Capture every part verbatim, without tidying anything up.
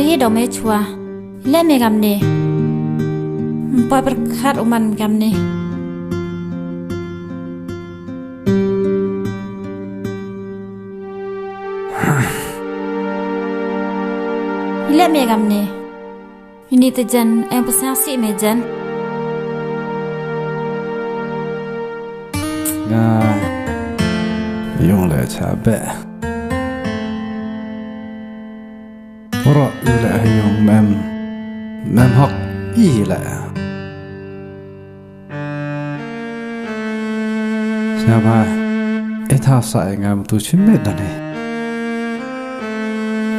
Ïa dong me chwa. Leh me kamne. Ym poi pyrkhat u man kamne. Leh me kamne. Ini te jan, em pasa si me jan. Nga yung le cha be. Oro le yung mem, mem hok i le. Sngap ha, ita sa e ngam tu chim me dane.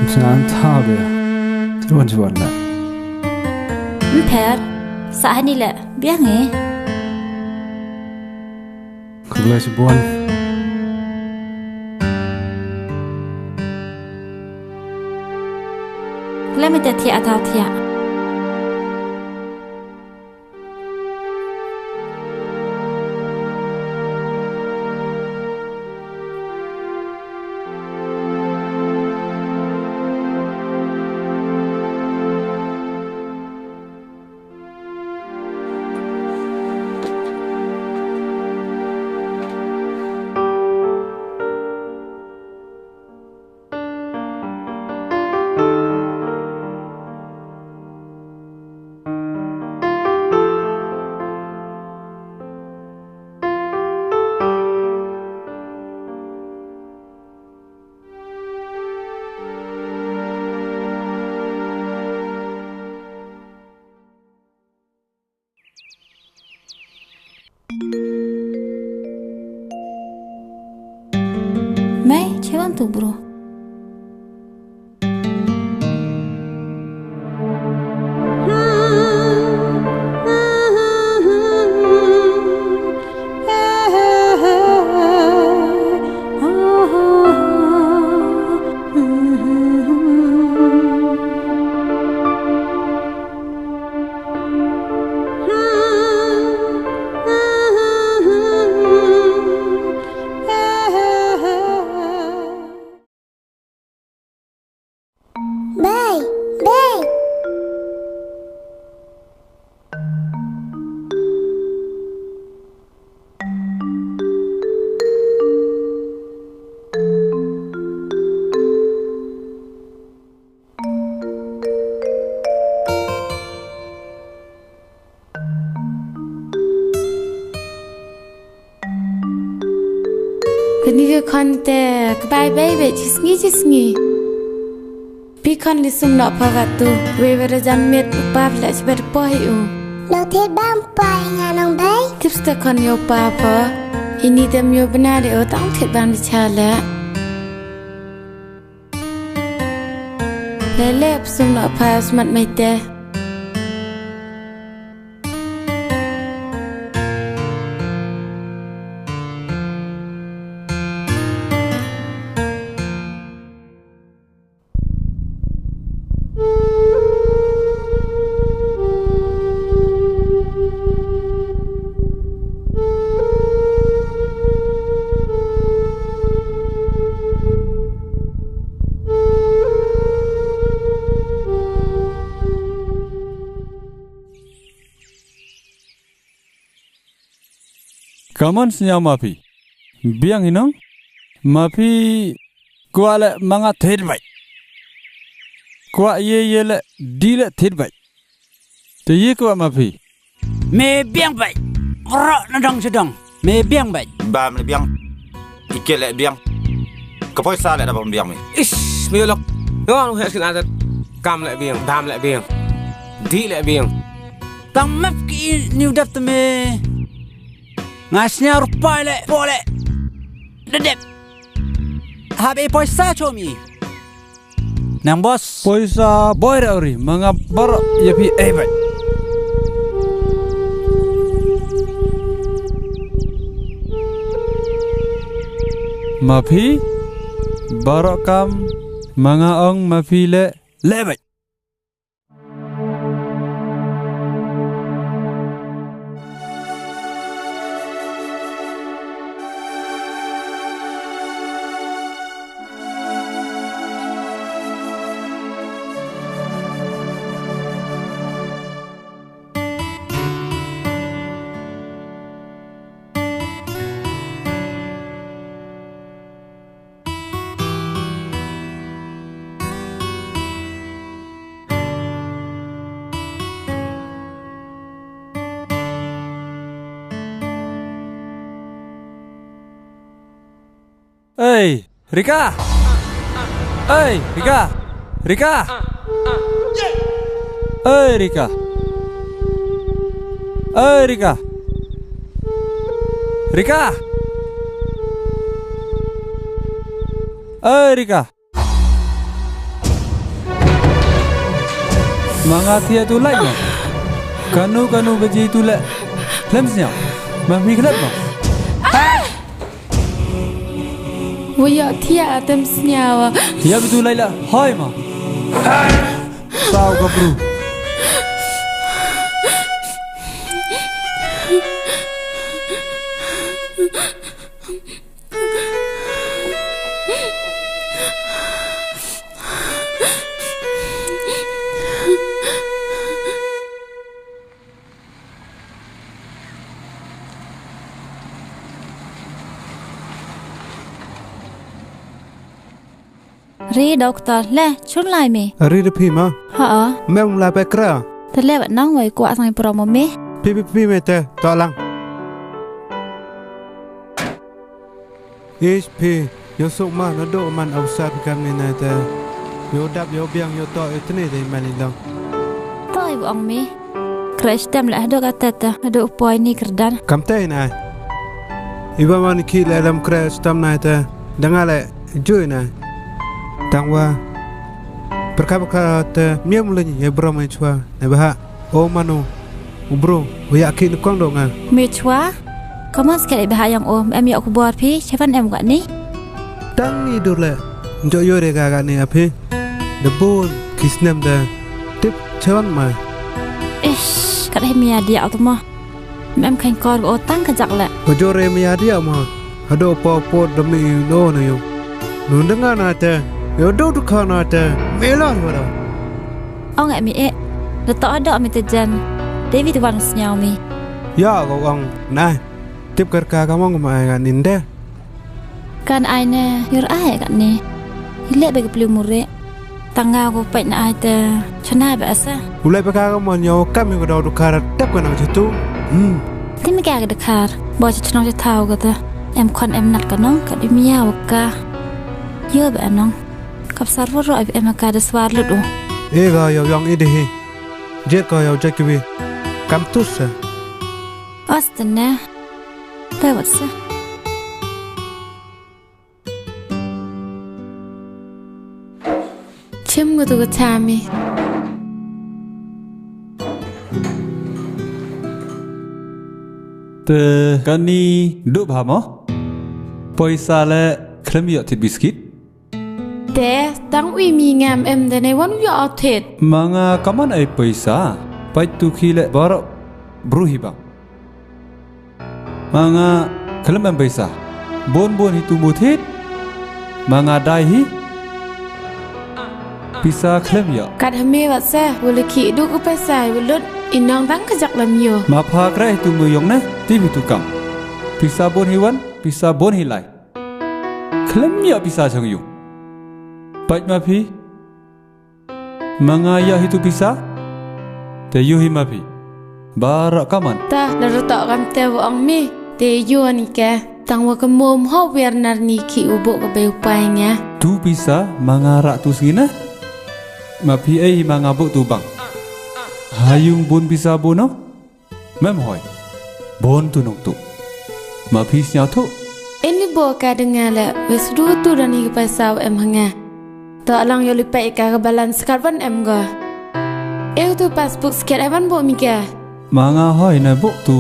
Msa an ta be, chuan chuan le. Mper, sa hani le, biang e. Khublei shibun. Khublei mete thiah, a thau thiah. Mei, chewan tu bro. Bei, bei. Kani ka khon te ka bai bai bai chi sngi chi sngi. Pi khon li sum noh pha ka tu. Wei wei ra jan met u pap la chi ber po hi u. Nong thied bam pa i nga nong bai. Tips te khon yo pa pa. Ini tem yo bna de o tang thied bam di cha le. Lele psum na pha smat mai te. Kaman sñiaw ma phi. Biang hi nong. Ma phi kwah leh ma nga thied bait. Kwah ye ye leh di leh thied bait. Te ye kwah ma phi. Me biang bait. Ro na dong sha dong. Me biang bait. Bam leh biang. Ike leh biang. Ka poisa leh da bam biang me. Ish, me lok. Yo, lu hek skin adat. Kam leh biang, bam leh biang. Di leh biang. Tang map ki niu dap te me. Nga sñiaw rupai leh, po leh. Da dep. Hap e poisa cho mi. Nang boss. Poisa boi ra uri, ma nga baroh ïa phi ei bait. Ma phi baroh kam, ma nga ong ma phi leh, leh bait. Ei, Rika! Ei, Rika! Rika! Ei, Rika! Ei, Rika! Rika! Ei, Rika! Ma nga thiah tu lait mo. Kano kano ba ji tu leh. Khlem sñiaw. Ma phi klet mo. Wa ïoh thiah atem sñiaw. Ïa bitu lai la hoi ma. Saw ka bru. Ri doktor le chun lai me. Ri de phi ma. Ha. Me um la pe kra. Te le wat nang wai kwah sang pro mo me. Phi phi phi me te to lang. Ish phi, ïoh suk ma naduh man awsar phi kam ni nai te. Ïoh dap ïoh biang ïoh toh ïoh tne dei man i long. Toh i ong mi. Crash tem leh haduh kata te, haduh poi ni kyrdan. Kam te nai. Iba man ki leh lam crash tem nai te. Dang leh jui nai. Tang wa. Perka perka te miam leh ni bro mai chwa. Nai ba ha. O mano. U bro, u ïa ki nyngkong dong nga. Me chwa? Ka mon sket i bha ïa nga o, em ïa u khubor phi, chevan em ga ni. Tang ni dur le. Njo ïoh re ga ga ni a phi. Da bun ki snem da. Tip chevan ma. Ish, kat he mia dia o tama. Em khain kor o tang ka jak le. Ba jo re mia dia ma. Haduh paw pot da mi no na yu. Nun da nga na te. Yo do du kha na te. Me la wa da. Ong e mi e. Da to haduh mi te jan. Devi te wan sñiaw mi. Ya ko ong na. Tip kar ka ka mong ma ai ga nin de. Kan ai ne yur ai ga ni. Ile be ke plu mure. Tang nga ko peit na ai te chana ba asa. U lai ba ka ka mon ïa u kam ïa u dau dkhar tep ka nang chitu. Hmm. Te mi ka ka dkhar. Ba cha chnong cha thaw ka te. Em khon em nat ka nong ka di mia wa ka. Ïa ba nong. Kap sar ro ro em ka da swar lut u. E ga ïa u yong i de hi. Jer ka ïa u jaki wi. Kam tus sa. As te ne. Te wat sa. Chim nga tu ka chami. Te kani duh bha mo? Poisa le khlem ïoh thit biskit. Te tang ui mi ngam em de ne wan ïoh thit. Ma nga kaman ai poisa. Pait tu khi le baroh bru hi bang. Ma nga khlem em pisa. Bun bun hi tu mut hit. Ma nga dai hi. Pisa khlem ïa. Kat hame wat sa, wala ki duk u pisa, wala i nong dang ka jak lam yo. Ma pha krai hi tu mu yong ne, ti bi tu kam. Pisa bun hi wan, pisa bun hi lai. Khlem ïa pisa chang yu. Pait ma phi. Ma nga ïa hi tu pisa. Te yu hi ma phi. Barak kaman. Ta la rutok kam te wa ong mi. Te yu ni ke. Tang wa ka mum ho wer nar ni ki u bo ka bei u pai nga. Tu pisa ma nga rak tu sngina. Ma phi ei hi ma nga bo tu bang. Hayung bun pisa bo no. Mem hoi. Bon tu nong tu. Ma phi sñiaw tu. Ini bo ka denga le wes du tu dan hi ka paisa em hanga. To alang yo lipai ka ka balance kar ban em go. Eu tu passbook sket ai ban bo mi ka. Ma nga hoi na bo tu.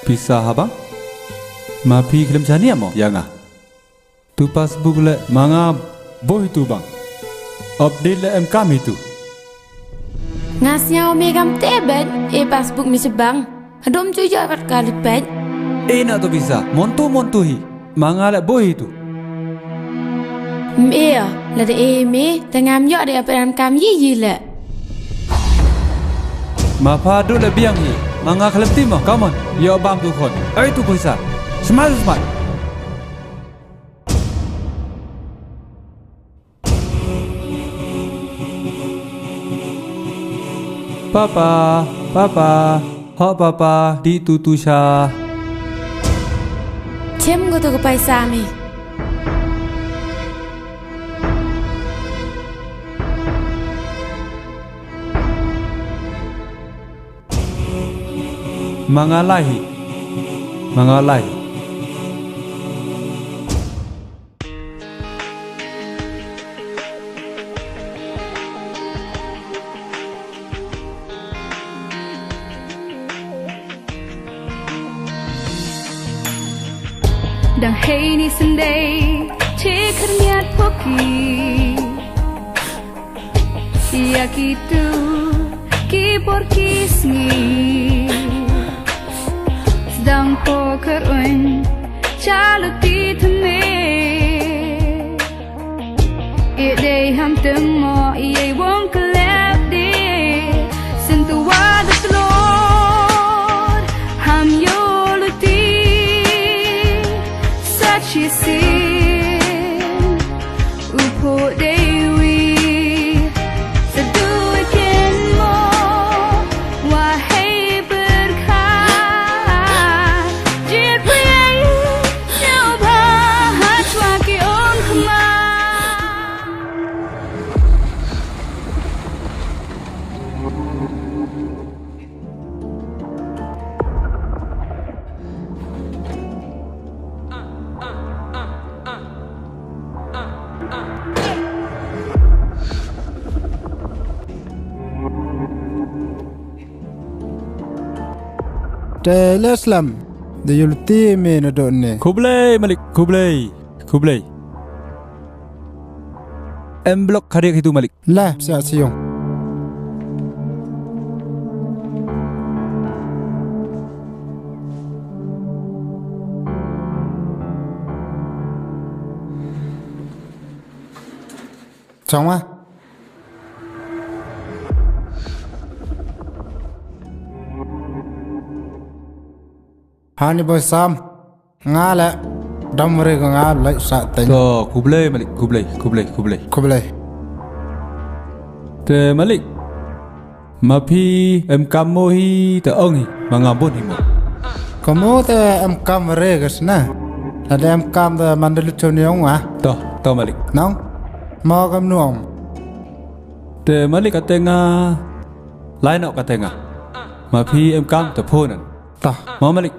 Pisa habang. Ma phi khlem chani amo ya nga. Tu passbook le ma nga bo hi tu bang. Update le em kam hi tu. Nga sñiaw me kam te ben e passbook mi se bang. Hadom chu ya kat ka li pet. E na tu pisa. Montu montu hi. Ma nga le bo hi tu. Me ya. La de e me. Te ngam yo de aperan kam yi yi le. Ma pha du le biang hi. Ma nga khlem ti ma. Come on. Yo bam tu khon. Ai tu pisa. Smart smart. Papa, papa, ho papa, di tu tu sha. Chem go to ka paisa mi. Ma nga lai hi. Ma nga lai hi. Dang hei ni sendai, che khyrniat poki. Ïa kitu ki bor ki sngi. Sdang poker un, chalu ti thymme. Ïa dei ham teng mo ïa wong klep de. Sen tu wa de tlor ham yo luti. Sa chi sin u po dei wi. Sa du ken mo wa hei berkha. Jir pui ai. Nyaw bha ha chwa ki ong khma. Te le slem, de yul ti me na do ne. Khublei, Malik, khublei, khublei. Em blok khariak hitu, Malik. La, siap siung. Chong ma. Hani boy Sam. Nga le dam re ko nga lai sa teng. To, khublei Malik, khublei, khublei, khublei. Khublei. Te Malik. Ma phi em kam mo hi te ong hi, ma nga bun hi mo. Ka mo te em kam re ka sna. Na de em kam te man de lu chon yong wa. To, to Malik. Nong. Mo kam nu ong. Te Malik kate nga. Lai no kate nga. Ma phi em kam te phone. To. Mo Malik.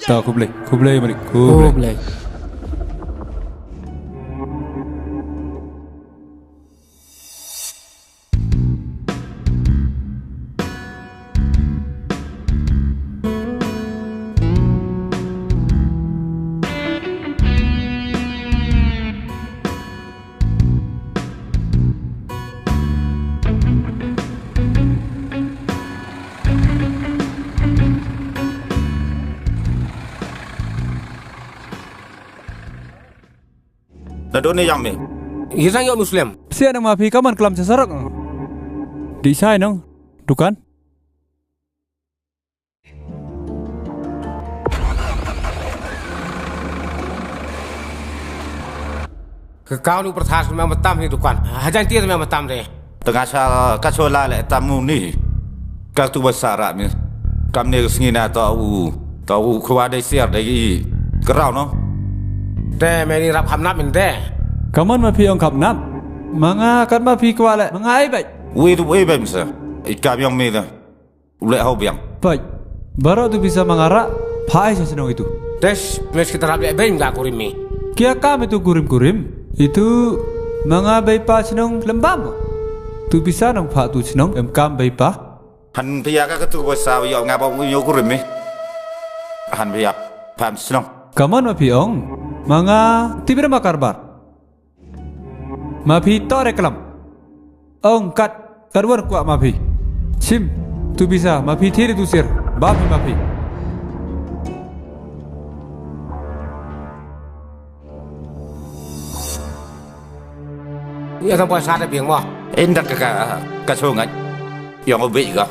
To khublei, khublei Malik, khublei. Khublei. Na don ne yang me. Yi sang yok Muslim. Sia nang ma phi kaman klam sa sarok. Di sai nang dukan. Ka kau nu perthas me matam ni dukan. Hajan tir me matam de. Tengah sa ka sola le tamu ni. Ka tu besar mi. Kam ni sngina tau tau khwa dei siar dei kerau no. Te me ni rap kham nap min de. Kaman ma phi ong kham nap. Ma nga kat ma phi khwa le ma nga ai bai. Wi tu ai bai msa. Ikam yang me da. U leh hau biang. Peit. Baroh tu pisa ma nga rah, phah ai sha shnong itu. Te mes kita rap leh beiñ ka kurim mi. Kia kam itu kurim kurim. Itu ma nga bei pa shnong lembam. Tu pisa nong phah tu shnong em kam bei pa. Han pia ka katu ba sa yo nga ba u yo kurim mi. Han pia pam shnong. Kaman ma phi ong. Ma nga tibir ma karbar. Ma phi to re klam. Ong kat, kat wan kwah ma phi. Chim, tu bisa, ma phi thiri tu sir. Ba phi ma phi. Ïa tang poi sa da biang mo. Indak ka ka chongat. Yang obik ka.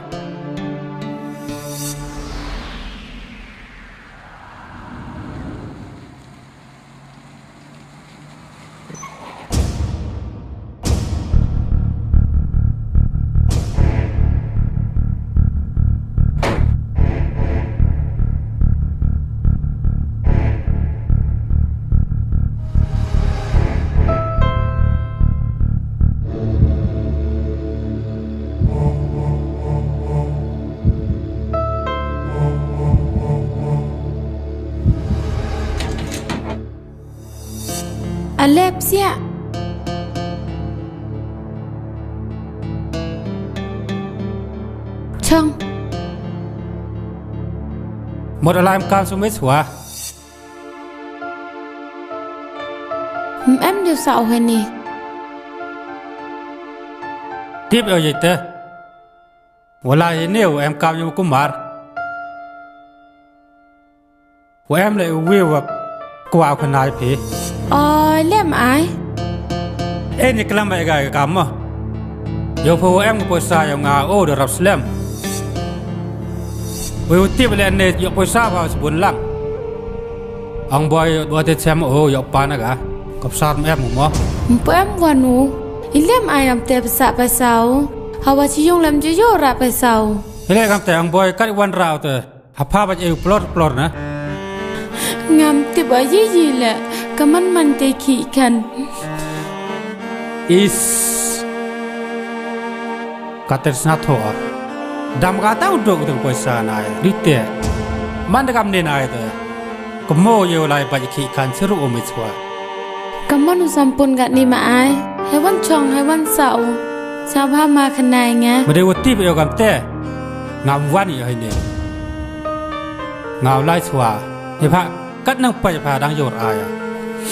Alep siah. Chong. Mut ala em kam sumit wa. Em em ju sa u heni. Tip eo jete. Wala ine u em kam ïa u Kumar. U em le u wi wa kwah u khynnai phi. Oi, lem ai. Eh, ni klam ba ga kam mo. Ïoh phi u em ka poisa ïa nga o da rap slem. Wi u tip le ne ïoh poisa ba sbun lang. Ang boi ïoh dua te chem o ïoh pa na ga. Kop sar em mo. Mpo em wan u. I lem ai am te pisa paisa u. Hawa chi yung lem ju ïoh ra paisa u. Ile kam te ang boi kat wan ra u te. Hapha bad ei u plor plor na. Ngam tip ba yi yi le. Ka man man te ki kan. Is. Ka ter sna tho. Dam ka ta u dok u dok poisa na ai. Dite. Man da kam ne na ai te. Ka mo ye u lai bad ki kan seru u mit swa. Ka mon u sampun gat ni ma ai. Hai wan chong, hai wan sa u. Sa bha ma khanai nga. Ma dei u tip eo kam te. Ngam wan ïa hai ne. Nga u lai swa. Ïa pha kat nang pa ïa pha dang yor ai.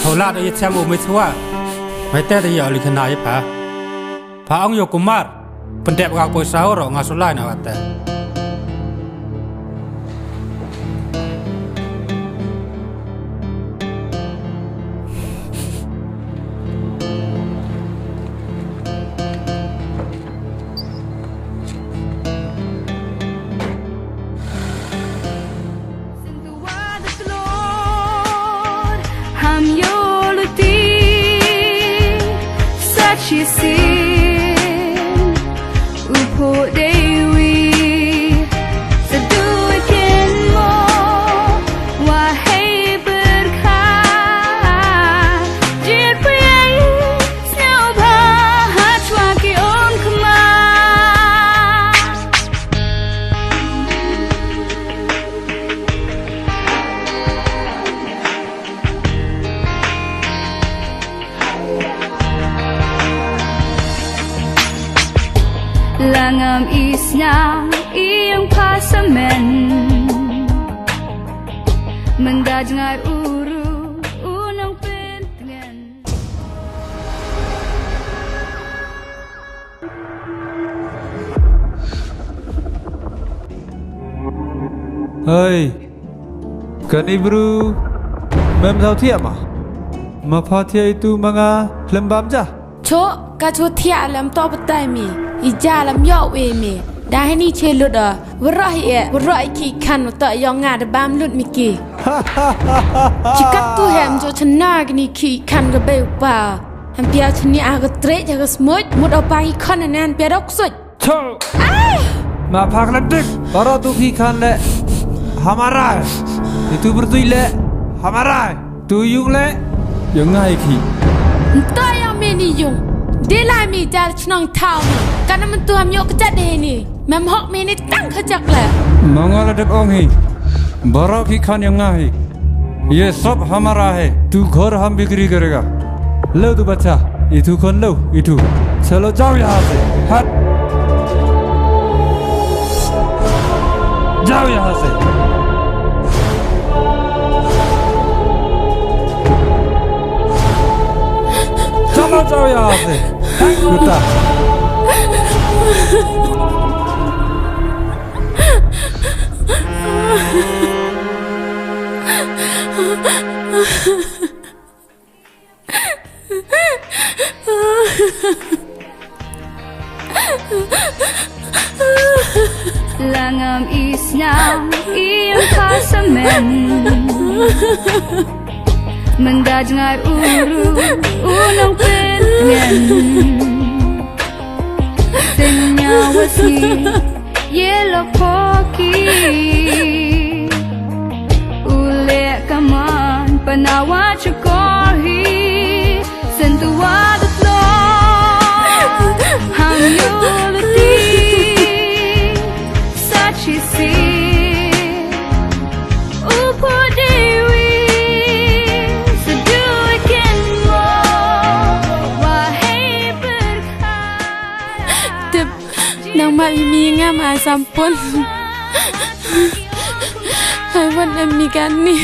Hau la do ïa cham u mit swa. Mai te te ïa li khanai ïa pha. Pha ong ïa u Kumar, pyndep ka poisa u ro nga sulai na kata. Send the word of the Lord, I'm your Lord, such is sin. U pho dei wi, sa duh ken mo, wa hei berkha. Jir phi ei, snow bha, ha chwa ki ong kma. Langam isna iyang pasamen. Mendaj ngar uru unang pentngen. Hei, kani bru mem thaw thiah ma? Ma pha thiah itu ma nga lem bam ja? Cho, ka cho thiah lem to batai mi. I ja lem yo we mi. Da heni che lut da. Waroh i e, waroh i ki kan to yo nga da bam lut mi ki. Chikat tu hem jo chena kini ki kan ga bei upa. Em pia chini aga trek jaga smut, mut opa ki kan nan pia dok suit. Cho. Ai! Ma phak le dik. Baro tu phi khan le. Hamara hai. Itu berdui le. Hamara hai. Tu yung le. Yung ngai khi. Nta yang me ni yung. Dela mi jal chnong thau mi. Kana mentu ham yok kejat deh ni. Mem hok me ni tang kejak le. Mangala dek ong hi. Baro phi khan yung ngai. ये सब हमारा है, तू घर हम बिक्री करेगा। लो तू बच्चा, इथु कौन लो, इथु। चलो जाओ यहाँ से, हट। जाओ यहाँ से। चलो जाओ यहाँ से। हट, कुत्ता। Langam isnam iyang pasamen. Mendaj ngar uru unang pengen. Tenya wasi yellow poki. Ule kaman panawa chukohi. Sentuwa dutlo. Hang yuluti. Sachi si. Upo dewi. Seduiken mo. Nang ma mi ngam a sampun. Hai wan em mi kan ni.